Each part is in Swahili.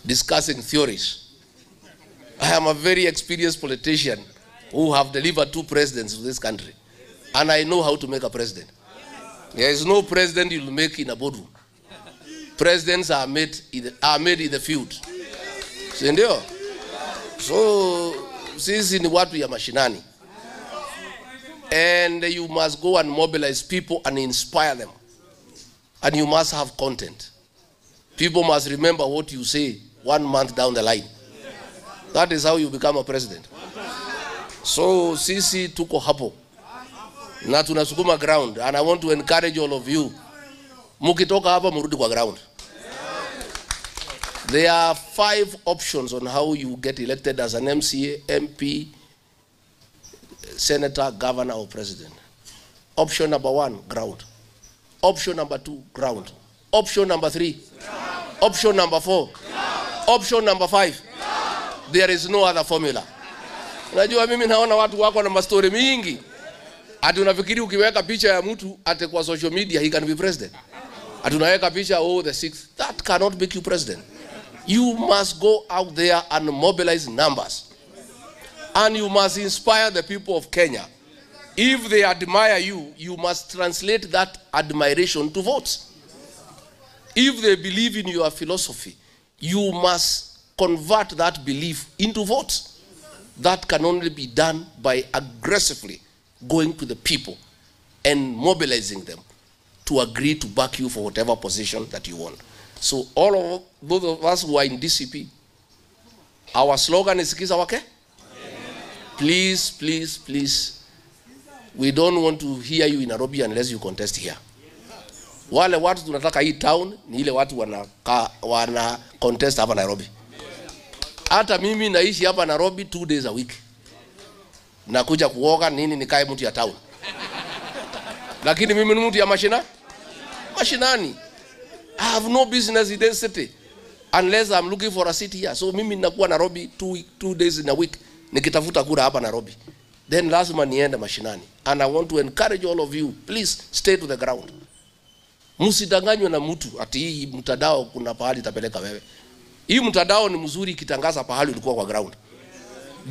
discussing theories. I am a very experienced politician who have delivered 2 presidents to this country. And I know how to make a president. There is no president you'll make in a boardroom. Presidents are made in the field. Si ndio? So, sisi ni watu ya mashinani. And you must go and mobilize people and inspire them. And you must have content. People must remember what you say 1 month down the line. That is how you become a president. So, sisi tuko hapo. Na tunasukuma ground. And I want to encourage all of you. Mukitoka hapa murudi kwa ground. There are 5 options on how you get elected as an MCA, MP, senator, governor, or president. Option number 1, ground. Option number 2, ground. Option number 3, ground. Option number 4, ground. Option number 5. Ground. There is no other formula. Unajua mimi naona watu wako na mastori mingi. Ati unafikiri ukiweka picha ya mtu ati kwa social media he can be president. Ati unaweka picha, oh, the 6th. That cannot make you president. You must go out there and mobilize numbers. And you must inspire the people of Kenya. If they admire you, you must translate that admiration to votes. If they believe in your philosophy, you must convert that belief into votes. That can only be done by aggressively going to the people and mobilizing them to agree to back you for whatever position that you want. So all of those of us who are in DCP, our slogan is Sikiza Wake. Please, please, please, we don't want to hear you in Nairobi unless you contest here. Wale watu tunataka hii town ni ile watu wana contest hapa Nairobi. Hata mimi naishi hapa Nairobi 2 days a week. Nakuja kuoga nini nikae mtu ya town. Lakini mimi ni mtu ya mashinani. I have no business in this city unless I'm looking for a city here. So mimi nakuwa Nairobi 2 days in a week nikitafuta kura hapa Nairobi. Then lazima niende mashinani. And I want to encourage all of you, please stay to the ground. Msidanganywe na mtu ati hii mtandao kuna pahali itapeleka wewe. Hii mtandao ni mzuri ikitangaza pahali ulikuwa kwa ground.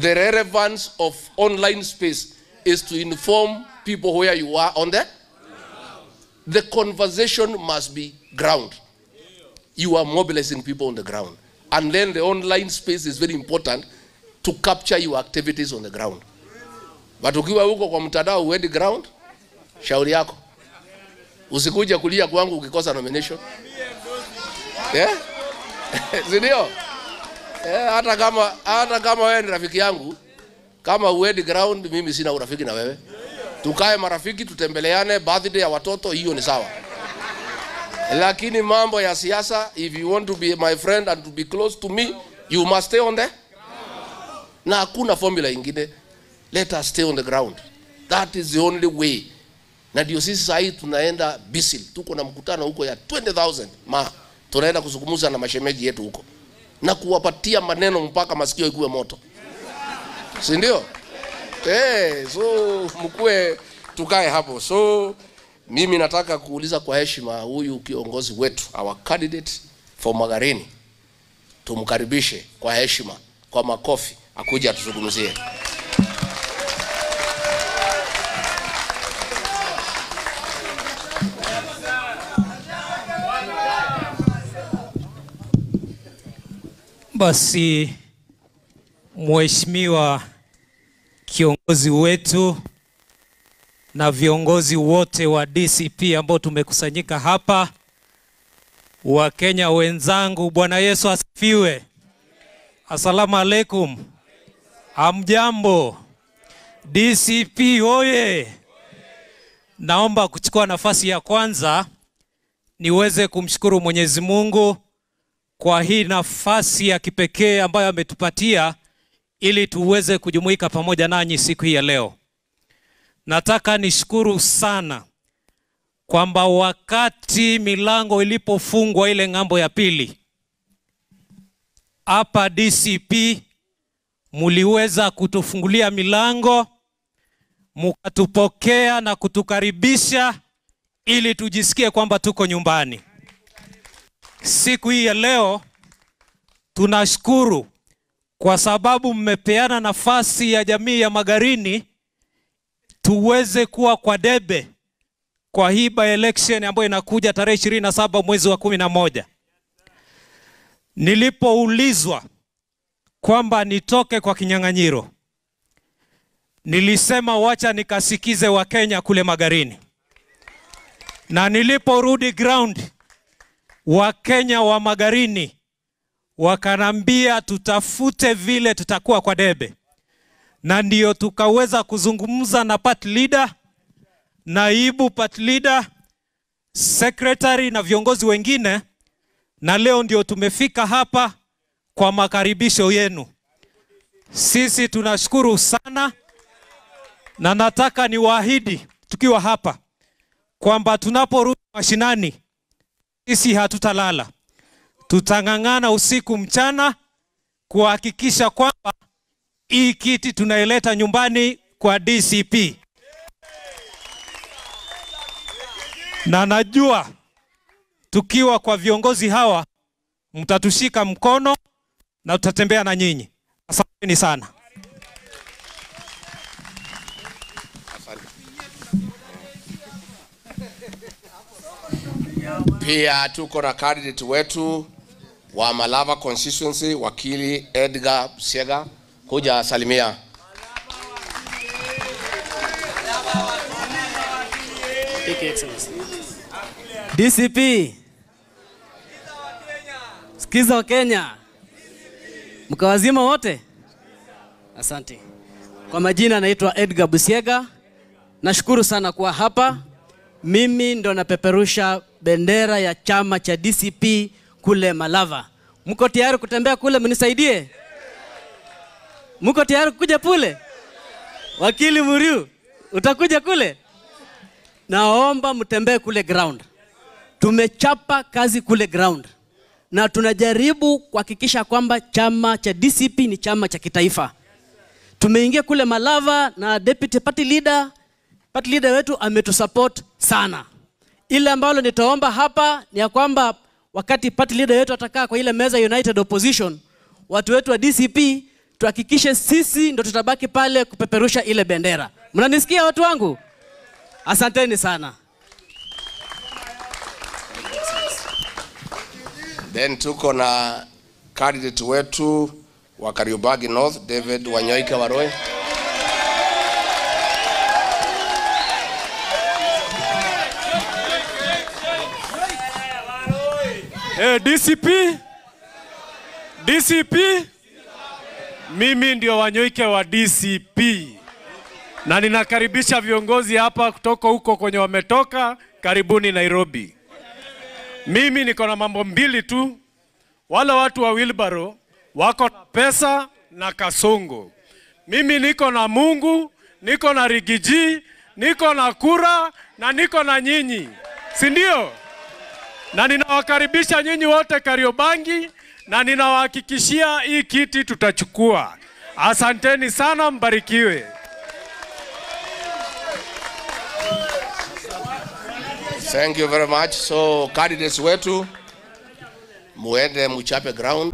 The relevance of online space is to inform people where you are on there. The conversation must be ground. You are mobilizing people on the ground. And then the online space is very important to capture your activities on the ground. But ukiwa huko kwa mtandao uendi ground, shauri yako. Usikuja kulia kwangu ukikosa nomination. Yeah? Sindio? Yeah, hata kama wewe ni rafiki yangu, kama uendi ground mimi sina urafiki na wewe. Tukae marafiki, tutembeleane, birthday ya watoto, hiyo ni sawa. Lakini mambo ya siasa, if you want to be my friend and to be close to me, you must stay on there. Na hakuna formula ingine. Let us stay on the ground. That is the only way. Na ndio sisi sasa hivi tunaenda Bisil. Tuko na mkutano huko ya 20,000 ma. Tunaenda kuzungumza na mashemeji yetu huko. Na kuwapatia maneno mpaka masikio ikuwe moto. Si ndio? So mkue tukae hapo. So mimi nataka kuuliza kwa heshima huyu kiongozi wetu, our candidate for Magarini. Tumkaribishe kwa heshima, kwa makofi, akuje atuzungumzie. Basi mheshimiwa kiongozi wetu na viongozi wote wa DCP ambao tumekusanyika hapa, Wakenya wenzangu, Bwana Yesu asifiwe. Asalamu alaikum. Hamjambo. DCP oye. Naomba kuchukua nafasi ya kwanza niweze kumshukuru Mwenyezi Mungu kwa hii nafasi ya kipekee ambayo ametupatia ili tuweze kujumuika pamoja nanyi siku hii ya leo. Nataka nishukuru sana kwamba wakati milango ilipofungwa ile ng'ambo ya pili, hapa DCP muliweza kutufungulia milango, mukatupokea na kutukaribisha ili tujisikie kwamba tuko nyumbani. Siku hii ya leo Tunashukuru kwa sababu mmepeana nafasi ya jamii ya Magarini tuweze kuwa kwa debe kwa hii by election ambayo inakuja tarehe 27 mwezi wa 11. Nilipoulizwa kwamba nitoke kwa kinyang'anyiro, nilisema wacha nikasikize wa Kenya kule Magarini. Na niliporudi ground, wa Kenya wa Magarini wakanambia tutafute vile tutakuwa kwa debe. Na ndio tukaweza kuzungumza na party leader, naibu party leader, secretary na viongozi wengine, na leo ndio tumefika hapa kwa makaribisho yenu. Sisi tunashukuru sana, na nataka niwaahidi tukiwa hapa kwamba tunaporudi mashinani sisi hatutalala. Tutang'ang'ana usiku mchana kuhakikisha kwamba hii kiti tunaileta nyumbani kwa DCP. Na najua tukiwa kwa viongozi hawa mtatushika mkono na tutatembea na nyinyi. Asanteni sana. Pia tuko na candidate wetu wa Malava constituency, wakili Edgar Siega, kuja salimia. Thank you, Excellency. DCP. Sikiza wa Kenya. Mkawazima wote? Asante. Kwa majina naitwa Edgar Busiega. Nashukuru sana kuwa hapa. Mimi ndo napeperusha bendera ya chama cha DCP kule Malava. Mko tayari kutembea kule mnisaidie? Mko tayari kuja pule? Wakili Muriu, utakuja kule? Naomba mtembee kule ground. Tumechapa kazi kule ground. Na tunajaribu kuhakikisha kwamba chama cha DCP ni chama cha kitaifa. Tumeingia kule Malava na deputy party leader wetu ametusupport sana. Ile ambalo nitaomba hapa ni ya kwamba wakati party leader wetu atakaa kwa ile meza United Opposition, watu wetu wa DCP tuhakikishe sisi ndo tutabaki pale kupeperusha ile bendera. Mnanisikia watu wangu? Asanteni sana. Then tuko na candidate wetu wa Kariobangi North, David Wanyoike Waroi. Hey, DCP, DCP, mimi ndio Wanyoike wa DCP. Na ninakaribisha viongozi hapa kutoka huko kwenye wametoka, karibuni Nairobi. Mimi niko na mambo mbili tu. Wala watu wa wheelbarrow wako na pesa na kasongo. Mimi niko na Mungu, niko na Rigiji, niko na kura na niko na nyinyi. Si ndio? Na ninawakaribisha nyinyi wote Kariobangi na ninawahakikishia hii kiti tutachukua. Asanteni sana, mbarikiwe. Thank you very much. So candidates wetu muende muchape ground.